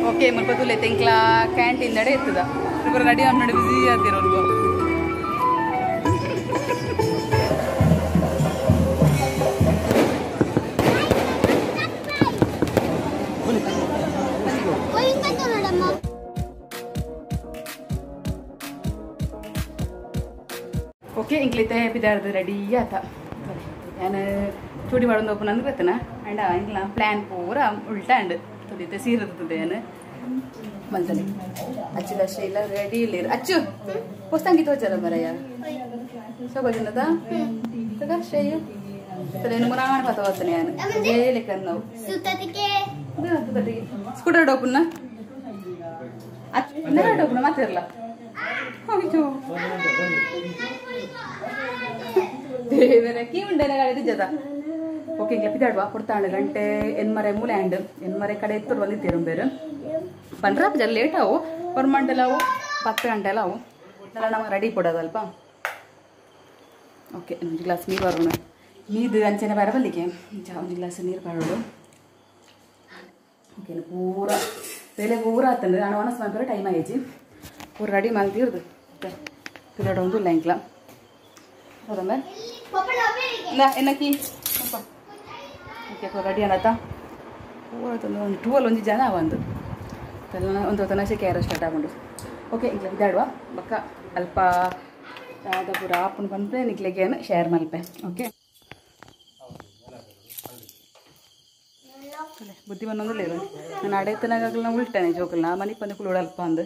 Okay ಮುಲ್ಪ ತುಲೆ ತೆಂಕ್ಲಾ canteen ದಡೆ ಇತ್ತದ ಇಬ್ಬರು ready ಆನ್ ಬಿಸಿ ಆತಿರೋಲ್ಗೋ. Okay ಇಂಕ್ಲಿತೆ ಪಿದಾರ್ದು ready ಆತ. ನಾನು ಚೂಡಿ ಮಾಡೋದು ಓಪನ್ ಅಂದ್ರೆ ಗೊತ್ತನ ಅಂಡ ಇಂಕ್ಲ ಪ್ಲ್ಯಾನ್ ಪೂರ ಉಲ್ಟಾ ಅಂಡ್ ತುದಿತೆ ಸೀರತ್ತದೆ ನಾನು ಮಲ್ತಲೆ ಅಚ್ಚುಲ ಶೈಲ ರೆಡಿ ಇಲ್ಲ ಅಚ್ಚು ಪುಸ್ತಂಗಿ ತೋಚರ ಮರಯ್ಯ ಸೋಗೋಜಿನದ ತಗ ಶ್ರೇಯ ತಲೆ ಮುರಾಣ ಪತ ಹೋಗ್ತಾನೆ ನಾನು ಲೇಲೆಕ್ಕ ನಾವು ಸ್ಕೂಟರ್ ಡೋಪನ್ನ ಅಚ್ಚು ನೇರ ಡೋಪನ ಮಾತಿರಲ್ಲ ಅಯ್ಯೋ ದೇವರೇ ಕೀ ಉಂಡೆಲ್ಲ ಗಾಡಿ ಜದ. ಓಕೆ ಇಂಗ್ಲ ಪಿದಾಡ್ವಾ ಕೊಡ್ತಾಂಡು ಗಂಟೆ ಎನ್ಮರೆ ಮೂಲೆ ಆಂಡ್ ಎನ್ಮರೆ ಕಡೆ ಎತ್ತರು ಬಂದಿತ್ತೀರು ಬೇರೆ ಪಂಡ್ರ ಜಲ್ ಲೇಟ್ ಅವು ಪರ್ಮಂಡೆಲ್ಲ ಅವು 10 ಗಂಟೆಲ್ಲ ಅವು ನಮಗೆ ರೆಡಿ ಕೊಡೋದಲ್ಪ. ಓಕೆ ಒಂದು ಗ್ಲಾಸ್ ನೀರು ಬರೋಣ ನೀರು ಅಂಚನೆ ಬರಬಲ್ಲಿಗೆ ಒಂದು ಗ್ಲಾಸ್ ನೀರು ಬರೋಡು. ಓಕೆ ಪೂರ ಬೇಲೆ ಪೂರ ಆತಂದ್ರೆ ನಾನು ಒಣಸ್ ಮಾಡ್ತಾರೆ ಟೈಮ್ ಆಯ್ತು ಪೂರ ರೆಡಿ ಮಾಡ್ತೀರ್ದು ಪಿದಾಡೋದು ಇಲ್ಲ ಇಂಕ್ಲ ಹೌದಮ್ಮ ಏನಕ್ಕಿ ಓಕೆ ರೆಡಿ ಅನ್ನತ್ತ ಪೂರ ಒಂದು ಟೂವಲ್ ಒಂದು ಜನ ಒಂದು ಒಂದು ತನಶೆ ಕ್ಯಾರ ಸ್ಟಾರ್ಟ್ ಆಗೊಂಡು. ಓಕೆ ಇಂಕ್ಲ ಇದಾಡುವ ಬಕ್ಕ ಅಲ್ಪ ಪೂರ ಆಪುನ್ ಬಂದ್ರೆ ನಿಕ್ಲೆಗೆ ಶೇರ್ ಮಲ್ಪೆ. ಓಕೆ ಬುದ್ಧಿ ಬಂದೊಂದು ನಾನು ಅಡೈತನಾಗಲ್ಲ ಉಲ್ಟಾನೆ ಜೋಕಲ್ನ ಮನೆ ಬಂದು ಕುಲೋಡು ಅಲ್ಪ ಅಂದು.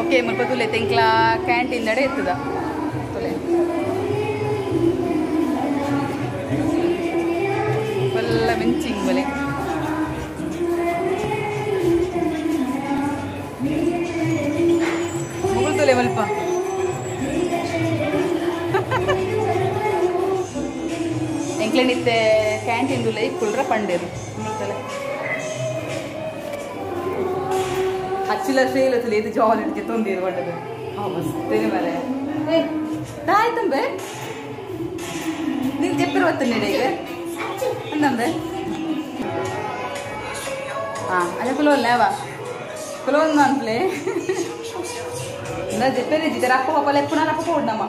ಓಕೆ ಮುಲ್ಪ ತುಲೆ ತೆಂಕ್ಲಾ ಕ್ಯಾಂಟೀನ್ ದಡೆ ಇತ್ತದ ತುಲೆ ಫುಲ್ಲ ಮಿಂಚಿಂಗ್ ಬಲೆ ಮುಗುಳು ತುಲೆ ಮಲ್ಪ ಎಂಕ್ಲೆನಿತ್ತೆ ಕ್ಯಾಂಟೀನ್ ತುಲೆ ಕುಲ್ರ ಪಂಡೇರು ಮುಗುಳ್ತಲೆ ಅಚ್ಚಿಲ ಶ್ರೀಲ ತುಲೆ ಇದು ಜಾಲ್ ಇಡ್ಕೆ ತೊಂದಿರು ಬಣ್ಣದ ಮಸ್ತೇನೆ ಮರೆ ಏ ತಾಯ್ತಂಬೆ ನೀನು చెప్పిరు వస్తున్నాడు ಈಗ ಅಂದಂಬೆ. ಹಾಂ ಅದೇ ಕುಲೋನ್ ಕುಲೋನ್ ಅನ್ಪ್ಲೆ ನಾ చెప్పేది ಜಿತರ ಅಪ್ಪ ಪಾಪ ಲೆಪ್ಪುನ ಅಪ್ಪ ಪೋಡ್ನಮ್ಮ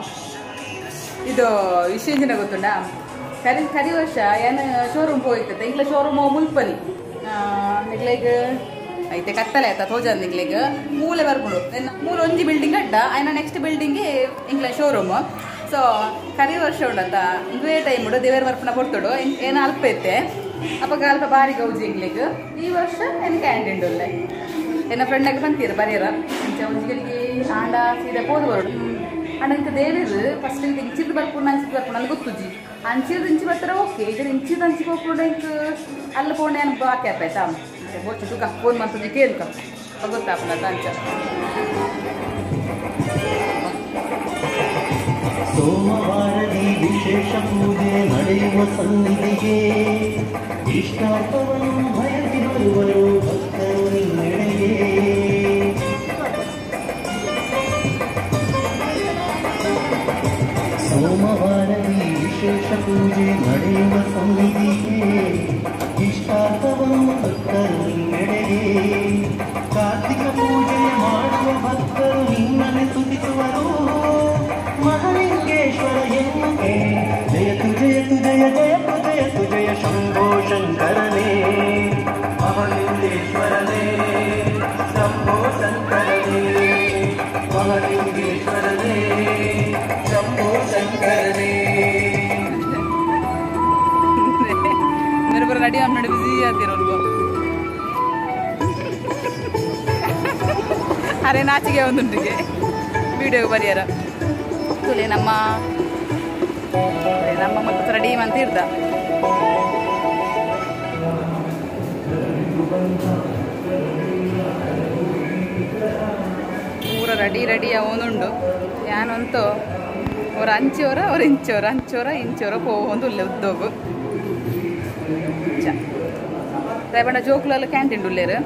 ಇದು ವಿಷಯ ಇಂಜಿನ ಗೊತ್ತುಂಡಾ ಕರಿ ಕರಿ ವರ್ಷ ಏನು ಶೋರೂಮ್ ಹೋಯ್ತದೆ ಇಂಗ್ಲ ಶೋರೂಮ್ ಮುಲ್ಪನಿ ನಿಗ್ಲೆಗ್ ಐತೆ ಕತ್ತಲೆ ಆಯ್ತಾ ತೋಜಾದ್ ನಿಗ್ಲೆಗ್ ಮೂಲೆ ಬರ್ಕೊಂಡು ಮೂರು ಒಂಜಿ ಬಿಲ್ಡಿಂಗ್ ಅಡ್ಡ ಆಯ್ನ ನೆಕ್ಸ್ಟ್ ಬಿಲ್ಡಿಂಗ್ ಇಂಗ್ಲ ಶೋರೂಮ್. ಸೊ ಕರಿ ವರ್ಷ ಉಂಡತ್ತ ಇಂದುವೇ ಟೈಮ್ ಉಂಡು ದೇವರ ಬರ್ಪಣ ಕೊಡ್ತೋಡು ಏನು ಅಲ್ಪ ಐತೆ ಅಪ್ಪಗ ಅಲ್ಪ ಬಾರಿ ಗೌಜಿ ಇಂಗ್ಲಿಗ್ ಈ ವರ್ಷ ಏನು ಕ್ಯಾಂಟೀನ್ ಉಲ್ಲೆ ಎನ್ನ ಫ್ರೆಂಡಾಗ ಬಂತೀರ ಬರೀರ ಒಂಜಿಗಳಿಗೆ ಆಂಡ ಸೀದಾ ಪೋದು ಬರೋಡು ಅಂಡ ಇಂತ ದೇವೇರು ಫಸ್ಟ್ ಇಂತ ಇಂಚಿದ ಬರ್ಪುಂಡು ಅಂಚಿದ ಬರ್ಪುಂಡು ಅಲ್ಲಿ ಗೊತ್ತುಜಿ ಅಂಚಿದ ಇಂಚಿ ಬರ್ತಾರೆ ಓಕೆ ಇದರ ಇಂಚಿದ ಅಂಚಿ ಹೋಗ್ಕೊಂಡು ಇಂಕ್ ಅಲ್ಲಿ ಪೋಂಡೆ ಏನು ಬಾಕಿ ಆಯ್ತಾ ಬೋಚು ತುಕ ಫೋನ್ ಮಾಡ್ತದೆ ಕೇಳ್ಕ ಗೊತ್ತಾಪಲ್ಲ ಅಂಚ. ಸೋಮವಾರದಿ ವಿಶೇಷ ಪೂಜೆ ನಡೆಯುವ ಸನ್ನಿಧಿಗೆ ಇಷ್ಟಾರ್ಥವನ್ನು ಬಯಸಿ ಬರುವರು ಭಕ್ತರು ನಿನ್ನೆಡೆಗೆ. ಸೋಮವಾರದಿ ವಿಶೇಷ ಪೂಜೆ ನಡೆಯುವ ಸನ್ನಿಧಿಗೆ ಇಷ್ಟಾರ್ಥವನ್ನು ಭಕ್ತರು ನಿನ್ನೆಡೆಗೆ. ಕಾರ್ತಿಕ ಪೂಜೆ ಮಾಡುವ ಭಕ್ತರು ನಿನ್ನನೆ ಸ್ತುತಿಸುವರು ಮಹಾಲಿಂಗೇಶ್ವರ ಎನ್ನುವೆ. ಜಯತು ಜಯತು ಜಯ ಜಯತು ಜಯತು ಜಯ ಶಂಭೋ ಶಂಕರನೇ ಮಹಾಲಿಂಗೇಶ್ವರನೇ ಶಂಭೋ ಶಂಕರನೇ ಮಹಾಲಿಂಗೇಶ್ವರನೇ ಶಂಭೋ ಶಂಕರನೇ. మీరు రెడీ అన్నాడు బిజీ ಆತಿರೋಲ್ಗೋ. ಅರೆ ನಾಚಿಗೆ ಒಂದುಂಟಿಗೆ ವಿಡಿಯೋ ಬರಿಯಾರ ತುಲೆ ನಮ್ಮ ನಮ್ಮ ಮತ್ತು ರೆಡಿ ಅಂತ ಇರ್ದ. ಪೂರ ರೆಡಿ ರೆಡಿ ಅವನುಂಡು ಯಾನಂತೂ ಅವ್ರ ಅಂಚೋರ ಅವ್ರ ಇಂಚೋರ ಅಂಚೋರ ಇಂಚೋರ ಪೋವೊಂದು ಉಲ್ಲೆ ಉದ್ದೋಗು ದಯಬಂಡ ಜೋಕುಲೆಲ್ಲ ಕ್ಯಾಂಟೀನ್ ಉಲ್ಲೇರು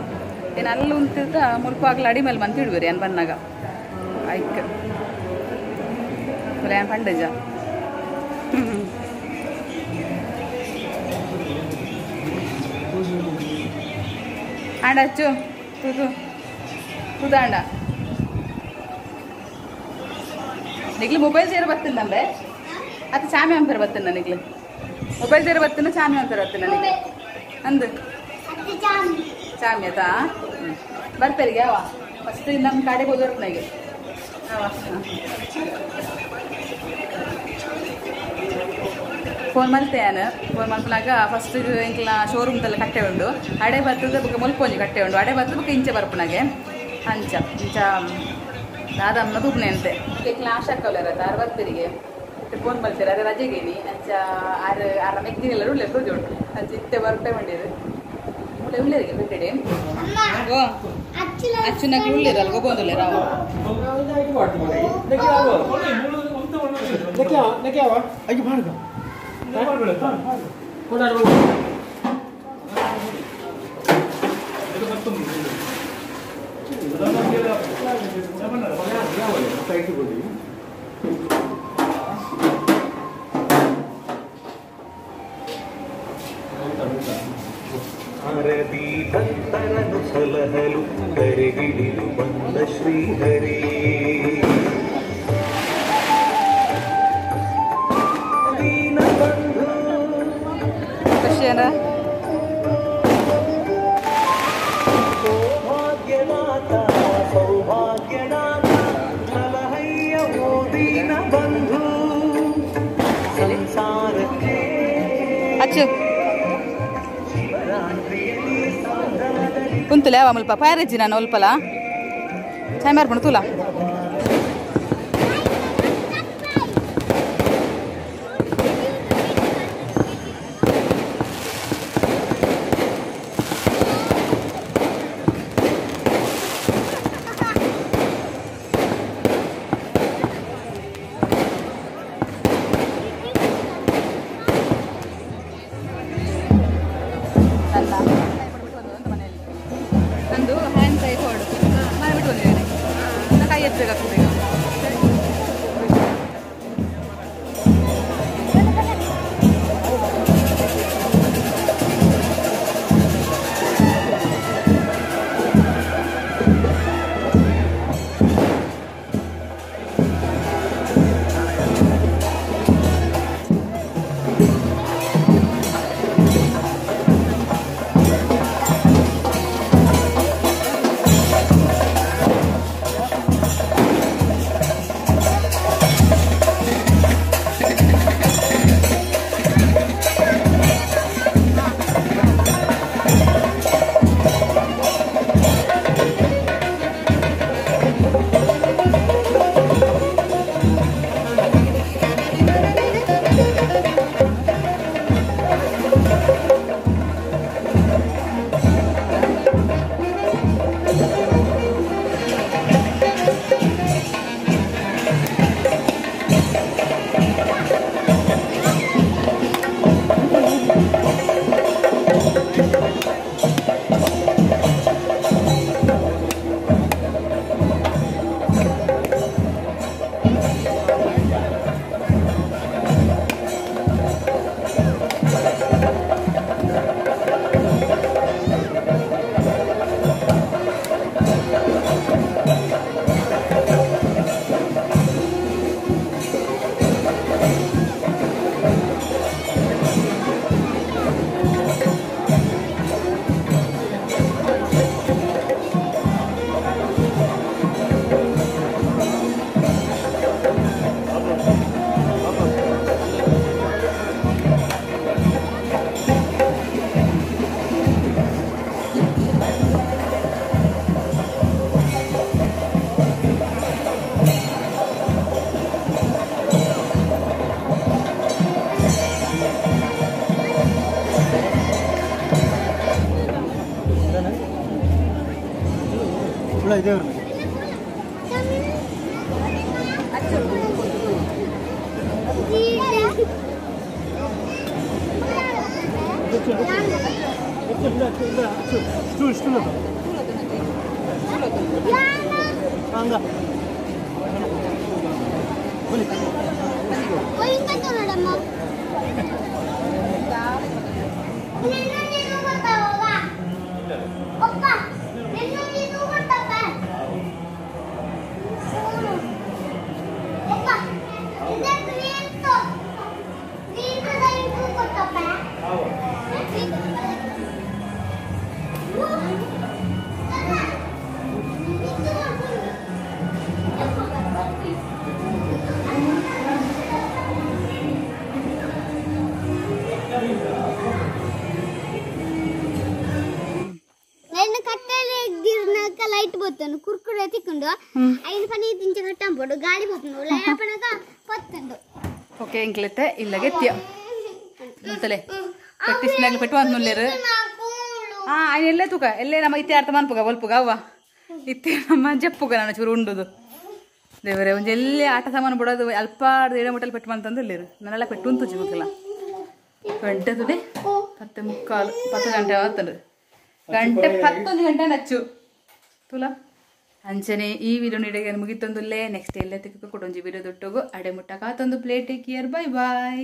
ಏನು ಅಲ್ಲಿ ಉಂತಿದ್ದ ಮುಲ್ಪಾಗ್ಲ ಅಡಿ ಮೇಲೆ ಬಂದು ಇಡುವಿರಿ ಏನು ಬನ್ನಾಗ ಐಕ್ ಏನು ಪಂಡಜ. ಆಂಡ ಅಚ್ಚು ತೂತು ತೂತಾಂಡ ನಿಗ್ಲು ಮೊಬೈಲ್ ಸೇರ ಬತ್ತಿಂದಂಬೆ ಅತ್ತ ಚಾಮಿ ಅಂಪೇರ ಬತ್ತಿನ ನಿಗ್ಲು ಮೊಬೈಲ್ ಸೇರ ಬತ್ತಿನ ಚಾಮಿ ಅಂಪೇರ ಬತ್ತಿನ ನಿಗ್ಲು ಅಂದು ಚಾಮಿ ಆತಾ ಬರ್ಪೇರಿಗೆ ಅವ ಫಸ್ಟ್ ನಮ್ಮ ಕಡೆ ಹೋದವ್ರನಾಗೆ ಅವ ಫೋನ್ ಮಲ್ತೆ ಫೋನ್ ಮಲ್ಪನಾಗ ಫಸ್ಟ್ ಎಂಕ್ಲ ಶೋರೂಮ್ದಲ್ಲ ಕಟ್ಟೆ ಉಂಡು ಅಡೆ ಬರ್ತದೆ ಬೊಕ್ಕ ಮುಲ್ಪೊಂಜಿ ಕಟ್ಟೆ ಉಂಡು ಅಡೆ ಬರ್ತದೆ ಬೊಕ್ಕ ಇಂಚೆ ಬರ್ಪುನಾಗೆ ಅಂಚ ಇಂಚ ದಾದಮ್ಮನ ತೂಪನೆ ಅಂತೆ ಕ್ಲಾಸ್ ಹಾಕವಲ್ಲ ಆರು ಬರ್ತಿರಿಗೆ ಫೋನ್ ಮಲ್ತೀರ ಅದೇ ರಜೆಗೇನಿ ಅಂಚ ಆರು ಆರ ಮೆಗ್ದಿನೆಲ್ಲ ಉಳ್ಳೆ ತೂಜೆ ಉಂಟು ಅಂಚ ಇತ್ತೆ ಬರ್ಪೆ ಮಂಡಿರು ಮುಳ್ಳೆ ಉಳ್ಳೇರಿಗೆ ಬಿಟ್ಟಡೆ ಓ ಅಚ್ಚುನಾಗ ಉಳ್ಳೇರಲ್ಲ ಗೊಬ್ಬೊಂದುಲ್ಲೇರ ಹರದಿ ಭಕ್ತರನು ಸಲಹಲು ಕರೆಗಿಡಿದು ಬಂದ ಶ್ರೀಹರಿ ದೀನಬಂಧು ಸೌಭಾಗ್ಯನಾಥ ಸೌಭಾಗ್ಯನಾಥ ಸಲಹಯ್ಯ ಓ ದೀನಬಂಧು ಸಂಸಾರಕ್ಕೆ ಅಚ್ಚು ಕುಂತುಲೆ ಅವ ಮುಲ್ಪ ಪ್ಯಾರೇಜಿ ನಾನು ಒಲ್ಪಲ ಚಾಯ್ ಮಾರ್ಪಣ ತೂಲ ನಂದು ಹ್ಯಾಂಡ್ ಟ್ರೈಪಾಡ್ ಮನೆ ಬಿಟ್ಟು ಬಂದಿದ್ದೇನೆ ಕೈ ಎತ್ತಬೇಕಾಗ್ತದೆ ಈಗ. Opa! ಪೊತ್ತನು ಕುರ್ಕುರೆ ತಿಕ್ಕೊಂಡು ಐನ್ ಪನಿ ದಿಂಚ ಕಟ್ಟಂಬೋಡು ಗಾಳಿ ಪೋಪುಂಡು ಲಯಪನಗ ಪತ್ತುಂಡು. ಓಕೆ ಇಂಕ್ಲೆತ್ತೆ ಇಲ್ಲಗೆ ಎತ್ತಿಯ ಅಂತಲೇ ಪ್ರಾಕ್ಟೀಸ್ ನಾಗ್ಲಿ ಪೆಟ್ಟು ಅಂತ ನುಲ್ಲೇರು. ಐನ ಎಲ್ಲೇ ತೂಕ ಎಲ್ಲೇ ನಮ್ಮ ಇತ್ತೆ ಅರ್ಥ ಮನ್ಪುಗ ಬಲ್ಪುಗ ಅವ್ವ ಇತ್ತೆ ನಮ್ಮ ಜಪ್ಪುಗ ನಾನು ಚೂರು ಉಂಡುದು ದೇವರೇ ಒಂಜಿ ಎಲ್ಲೇ ಆಟ ಸಾಮಾನು ಬಿಡೋದು ಅಲ್ಪ ಏಳು ಮುಟ್ಟಲ್ಲಿ ಪೆಟ್ಟು ಮಂತಂದು ಇಲ್ಲೇರು ನನ್ನೆಲ್ಲ ಪೆಟ್ಟು ಉಂಟು ಮಕ್ಕಳ. ಗಂಟೆ ತುಡೆ 10:45 10 ಗಂಟೆ ಆತಂಡು ಗಂಟೆ 11 ಗಂಟೆ ನಚ್ಚು ತುಲ ಅಂಚನೆ ಈ ವಿಡಿಯೋ ನೀಡಿಗೆ ಮುಗಿತಂದುಲ್ಲೇ. ನೆಕ್ಸ್ಟ್ ಎಲ್ಲೇ ತಿಕ್ಕ ಕೊಡೊಂಜಿ ವಿಡಿಯೋ ದೊಟ್ಟುಗು ಅಡೆ ಮುಟ್ಟ ಕಾತೊಂದು play take care bye bye.